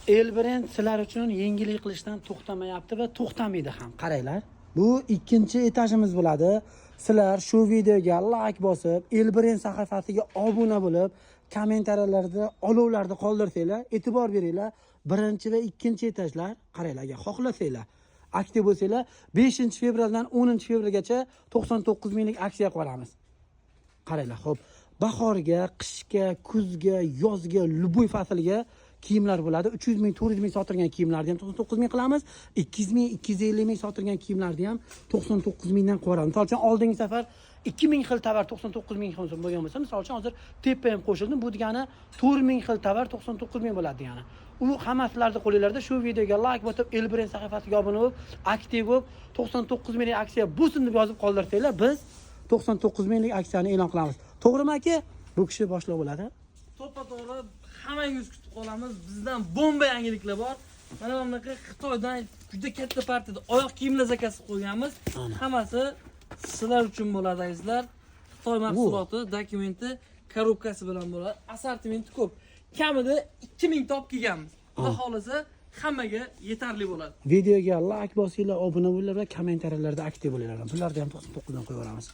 Elbrend sizlar uchun yengillik qilishdan to'xtamayapti va to'xtamaydi ham. Qaranglar. Bu ikkinchi etajimiz bo'ladi. Sizlar shu videoga like bosib, Elbrend sahifasiga obuna bo'lib, kommentariyalarda olovlarni qoldirsanglar, e'tibor beringlar. Birinchi va ikkinchi etajlar, qaranglar, agar xohlasanglar, aktiv bo'lsanglar, 5 fevraldan 10 fevralgacha 99 minglik aksiya qilib yuboramiz. Qaranglar, xo'p, bahorga, qishga, kuzga, yozga, любой faslga kiyimlar bo'ladi. 300 ming, 400 ming sotilgan kiyimlarni ham 99 ming qilamiz. 200 ming, 250 ming sotilgan kiyimlarni ham 99 mingdan qilib yuboramiz. Misol uchun, oldingi safar 2000 xil tovar 99 ming so'm bo'lgan bo'lsa, misol uchun, hozir tepa ham qo'shildi. Bu degani 4000 xil tovar 99 ming bo'ladi degani. U hammasi sizlarni qo'linglarda. Shu videoga like bosib, Elbrend sahifasiga obuna bo'lib, aktiv bo'lib, 99 minglik aksiya bo'lsin deb yozib qoldirsanglar, biz 99 minglik aksiyani e'lon qilamiz. To'g'rimi, aka? Bu kishi boshliq bo'ladi. To'ppa to'g'ri, hammangiz kutib qolamiz. Bizdan bomba yangiliklar bor. Mana bunaqa Xitoydan juda katta partiyada oyoq kiyimlar zakaz qilib qo'yganmiz. Ana. Hammasi sizlar uchun bo'ladi, azizlar. Xitoy mahsuloti, dokumenti, korobkasi bilan bo'ladi. Assortimenti ko'p. Kamida 2000 ta olib kelganmiz. Xudo xohlasa, hammaga yetarli bo'ladi. Videoga like bosinglar, obuna bo'linglar va kommentariyalarda aktiv bo'linglar. Bularni ham 99 dan qo'yib yuboramiz.